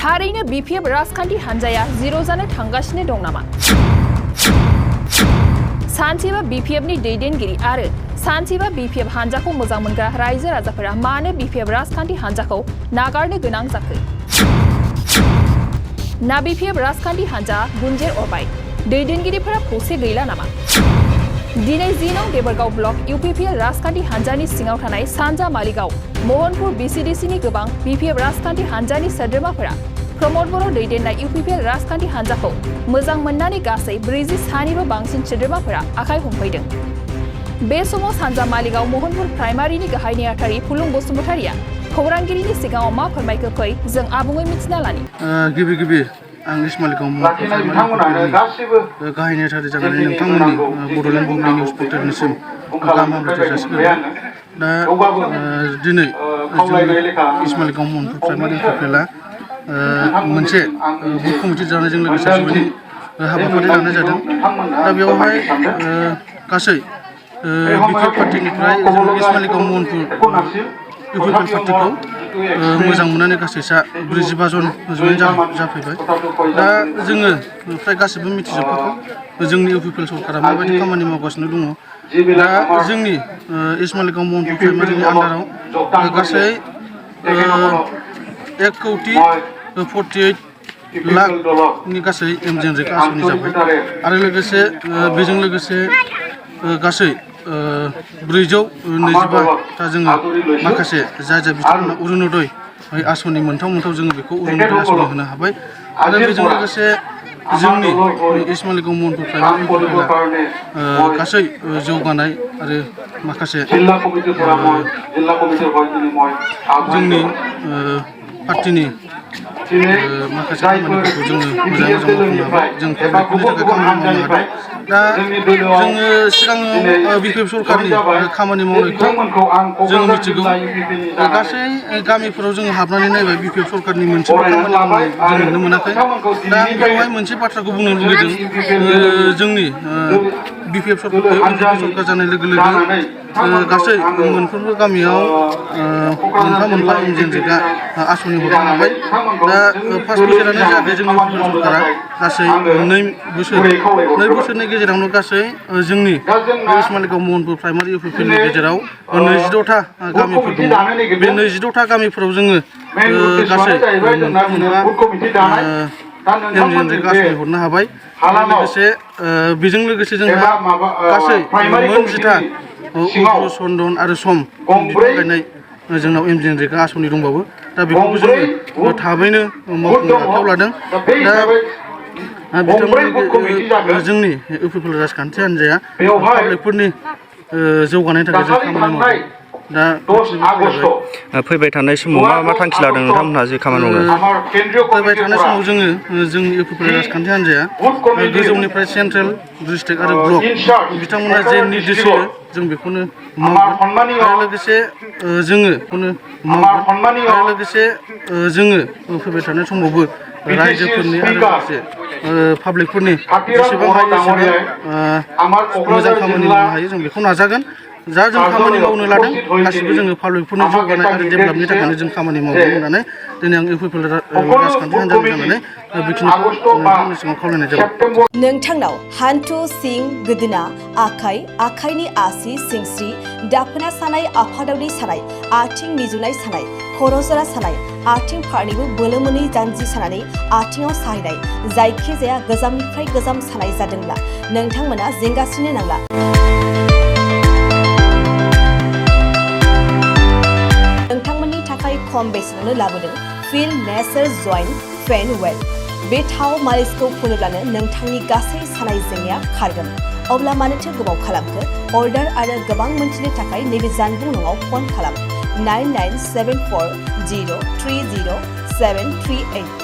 थारैनो BPF राजखान्थि हान्जाया जिर' जानो थांगासिनो दं नामा? सानसेबा BPFनि दैदेनगिरि आरो सानसेबा BPF हान्जाखौ मोजां मोनग्रा रायजो राजाफोरा मानो BPF राजखान्थि हान्जाखौ नागारनो गोनां जाखो? ना BPF राजखान्थि हान्जा गुन्जेर अरबाय दैदेनगिरिफोरा खौसे गैला नामा? दिनै 10 नं देबरगाव ब्लक UPPL राजखान्थि हान्जानि सिङाव थानाय सानजा मालिगाव महनपुर BCDCनि गोबां BPF राजखान्थि हान्जानि सोद्रोमाफोरा प्रमोद बर' दैदेननाय UPPL राजखान्थि हान्जाखौ मोजां मोननानै गासै 40 बांसिन सोद्रोमाफोरा आखाइ हमफैदों। बे समाव सानजा मालिगाव महनपुर प्राइमारिनि गाहाय नेहाथारि फुलुं बसुमतारिया खौरांगिरिनि सिगाङाव मा फोरमायखो फै जों आबुङै मिथिना लानि। गिबि आं इसमालिगाव गाहाय नेहाथारि जानानै नोंथांमोननि बड'लेण्ड बुब्लि निउस पर्टेलनिसिम गाहाम हामलायथि जासिगोन। दा दिनै जोंनि इसमालिगाव महनपुर प्राइमारि UPPLआ मोनसे बुथ कमिटि जानायजों लोगोसे जयनिं हाबाफारि लानाय जादों। दा बेवहाय गासै BPF पार्टिनिफ्राय जों इसमालिगाव महनपुर UPPL पार्टिखौ मोजां मोननानै गासै 45 जन जयेन जाफैबाय। दा जोङो फ्राय गासिबो मिथिजोबखागौ जोंनि UPPL सरकारा माबायदि खामानि मावगासिनो दङ। दा जोंनि इसमालिगाव महनपुर प्राइमारिनि आन्दाराव गासै 1,48 लाखनि गासै MGNREGA आसनि जाबाय आरो लोगोसे बेजों लोगोसे गासै 425 जोङो माखासे जाय बिथांमोना अरुणोदय आसनि मोनथाम जोङो बेखौ अरुणोदय आसनि होनो हाबाय आरो बेजों लोगोसे जोंनि इसमालिगाव महनपुर प्राइमारि UPPLआ गासै जौगानाय आरो माखासे जोंनि पार्टिनि माखासे खामानिफोरखौ जोङो मोजाङै मोजां मावफुंनो हाबाय। जों पाब्लिकफोरनि थाखाय खामानि मावनो हादों। दा जोङो सिगाङाव BPF सरकारनि खामानि मावनायखौ जों मिथिगौ। गासै गामिफोराव जोङो हाबनानै नायबाय BPF सरकारनि मोनसेबो खामानि मावनाय जों नुनो मोनाखै। दा आं बेवहाय मोनसे बाथ्राखौ बुंनो लुबैदों। जोंनि BPF सरकार जानाय लोगो लोगो गासै मोनफ्रोमबो गामियाव मोनफा MGNREGA आसनि हरनो हाबाय। दा फार्स्ट बोसोरानो जायाखै जोंनि UPPL सरकारा गासै 2 बोसोरनि गेजेरावनो गासै जोंनि इसमालिगाव महनपुर प्राइमारि UPPLनि गेजेराव 22था गामिफोर दङ। बे 22था गामिफोराव जोङो गासै मोनफा MGNREGA आसनि हरनो हाबाय आरो लोगोसे बेजों लोगोसे जोंहा गासै मोन 10था उग्र चन्दन आरो सम बिफां गायनाय जोंनाव MGNREGA आसनि दंबावो। दा बेखौबो जोङो थाबैनो मावफुंनो आखायाव लादों। दा बिथांमोननि जोंनि UPPL राजखान्थि हान्जाया पाब्लिकफोरनि जौगानायनि थाखाय जों खामानि मावदों। दा फैबाय थानाय समाव मा थांखि लादों नोंथांमोनहा जे खामानि मावगोन? फैबाय थानाय समाव जोङो जोंनि UPPL राजखान्थि हान्जाया गोजौनिफ्राय सेन्ट्रेल डिस्ट्रिक्ट आरो ब्लक बिथांमोना जे निर्देश होयो जों बेखौनो मावगोन आरो लोगोसे जोङो बेखौनो मावगोन आरो लोगोसे जोङो फैबाय थानाय समावबो रायजोफोरनि आरो लोगोसे पाब्लिकफोरनि जेसेबां हायो एसेबां मोजां खामानि मावनो हायो जों बेखौ नाजागोन। जा जों खामानि मावनो लादों गासिबो जोङो पाब्लिकफोरनि जौगानाय आरो डेभेलपनि थाखायनो जों खामानि मावदों होननानै दिनै आं UPPL राजखान्थि हान्जानि जानानै बेखिनिखौ नोंथांमोननि सिगाङाव खावलायनाय जाबाय। नोंथांनाव हान्थु सिं गोदोना आखाइनि आसि सिंस्रि दाफोना सानाय आफादावदै सानाय आथिं मिजुनाय सानाय खर' जरा सानाय आथिं फारनैबो बोलो मोनै जानजि सानानै आथिङाव साहैनाय जायखिजाया गोजामनिफ्राय गोजाम सानाय जादोंब्ला नोंथांमोना जिंगासिनो नांला। नोंथांमोननि थाखाय खम बेसेनावनो लाबोदों फिल नेचार जइन्ट फेन वेल। बे थाव मालिसखौ फुनोब्लानो नोंथांनि गासै सानाय जेंनाया खारगोन। अब्ला मानोथो गोबाव खालामखो? अर्डार आरो गोबां मोनथिनो थाखाय नैबे जानबुं नङाव फन खालाम 9974030738।